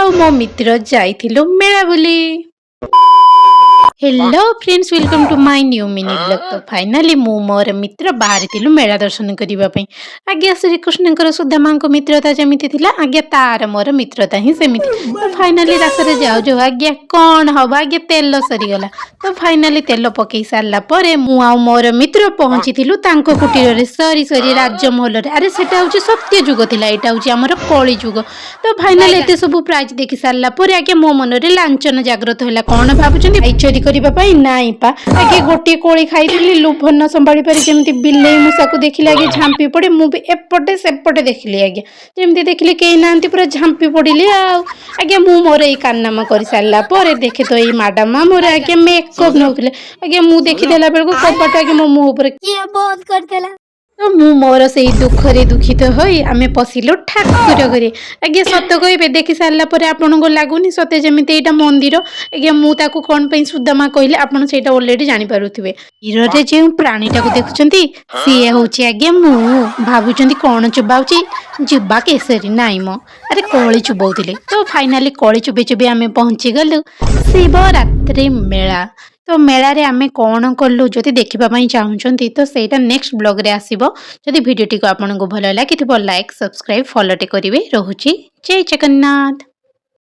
ଆଉ ମୋ ମିତ୍ର ଯାଇଥିଲୁ ମେଳା ବୁଲି। Hello friends, welcome to my new mini vlog। ତ ଫାଇନାଲି ମୁଁ ମୋର ମିତ୍ର ବାହାରିଥିଲୁ ମେଳା ଦର୍ଶନ କରିବା ପାଇଁ। ଆଜ୍ଞା, ଶ୍ରୀକୃଷ୍ଣଙ୍କର ସୁଦାମାଙ୍କ ମିତ୍ରତା ଯେମିତି ଥିଲା, ଆଜ୍ଞା, ତାର ମୋର ମିତ୍ରତା ହିଁ ସେମିତି। ତ ଫାଇନାଲି ରାସ୍ତାରେ ଯାଉ ଯାଉ ଆଜ୍ଞା କ'ଣ ହବ, ଆଜ୍ଞା, ତେଲ ସରିଗଲା। ତ ଫାଇନାଲି ତେଲ ପକେଇ ସାରିଲା ପରେ ମୁଁ ଆଉ ମୋର ମିତ୍ର ପହଞ୍ଚିଥିଲୁ ତାଙ୍କ କୁଟୀରରେ, ସରି ସରି, ରାଜମହଲରେ। ଆରେ, ସେଟା ହେଉଛି ସତ୍ୟ ଯୁଗ ଥିଲା, ଏଇଟା ହେଉଛି ଆମର କଳି ଯୁଗ। ତ ଫାଇନାଲି ଏତେ ସବୁ ପ୍ରାଇଜ୍ ଦେଖି ସାରିଲା ପରେ ଆଜ୍ଞା ମୋ ମନରେ ଲାଞ୍ଚନ ଜାଗ୍ରତ ହେଲା। କ'ଣ ଭାବୁଛନ୍ତି, ଭାଇ, ଚୋରି କରିବା ପାଇଁ? ନାଇଁ ପା ଆଜ୍ଞା, ଗୋଟିଏ କୋଳି ଖାଇଥିଲି, ଲୋଭ ନ ସମ୍ଭାଳି ପାରି ଯେମିତି ବିଲେଇ ମୂଷାକୁ ଦେଖିଲେ ଆଜ୍ଞା ଝାମ୍ପି ପଡ଼େ, ମୁଁ ବି ଏପଟେ ସେପଟେ ଦେଖିଲି। ଆଜ୍ଞା, ଯେମିତି ଦେଖିଲି କେହି ନାହାନ୍ତି, ପୁରା ଝାମ୍ପି ପଡ଼ିଲି। ଆଉ ଆଜ୍ଞା ମୁଁ ମୋର ଏଇ କାରନାମା କରିସାରିଲା ପରେ ଦେଖେ ତ ଏଇ ମ୍ୟାଡ଼ାମ ମୋର ଆଜ୍ଞା ମେକଅପ୍ ନେଉଥିଲେ। ଆଜ୍ଞା, ମୁଁ ଦେଖିଦେଲା ବେଳକୁ କବାଟ ଆଜ୍ଞା ମୋ ମୁହଁ ଉପରେ କିଏ ବନ୍ଦ କରିଦେଲା? ତ ମୁଁ ମୋର ସେଇ ଦୁଃଖରେ ଦୁଃଖିତ ହୋଇ ଆମେ ପଶିଲୁ ଠାକୁର ଘରେ। ଆଜ୍ଞା, ସତ କହିବେ, ଦେଖି ସାରିଲା ପରେ ଆପଣଙ୍କୁ ଲାଗୁନି ସତେ ଯେମିତି ଏଇଟା ମନ୍ଦିର? ଆଜ୍ଞା, ମୁଁ ତାକୁ କ'ଣ ପାଇଁ ସୁଦାମା କହିଲେ, ଆପଣ ସେଇଟା ଅଲରେଡ଼ି ଜାଣିପାରୁଥିବେ। କ୍ଷୀରରେ ଯେଉଁ ପ୍ରାଣୀଟାକୁ ଦେଖୁଛନ୍ତି, ସିଏ ହେଉଛି ଆଜ୍ଞା ମୁଁ। ଭାବୁଛନ୍ତି କ'ଣ ଚୋବାଉଛି? ଯୁବା କେଶରୀ ନାଇଁ ମ, ଆରେ କୋଳି ଚୋବାଉଥିଲେ। ତ ଫାଇନାଲି କୋଳି ଚୋବେଇ ଚୋବେଇ ଆମେ ପହଞ୍ଚିଗଲୁ ଶିବରାତ୍ରି ମେଳା। ତ ମେଳାରେ ଆମେ କ'ଣ କଲୁ ଯଦି ଦେଖିବା ପାଇଁ ଚାହୁଁଛନ୍ତି, ତ ସେଇଟା ନେକ୍ସଟ ବ୍ଲଗ୍ରେ ଆସିବ। ଯଦି ଭିଡ଼ିଓଟିକୁ ଆପଣଙ୍କୁ ଭଲ ଲାଗିଥିବ, ଲାଇକ୍, ସବସ୍କ୍ରାଇବ୍, ଫଲୋଟେ କରିବେ। ରହୁଛି, ଜୟ ଜଗନ୍ନାଥ।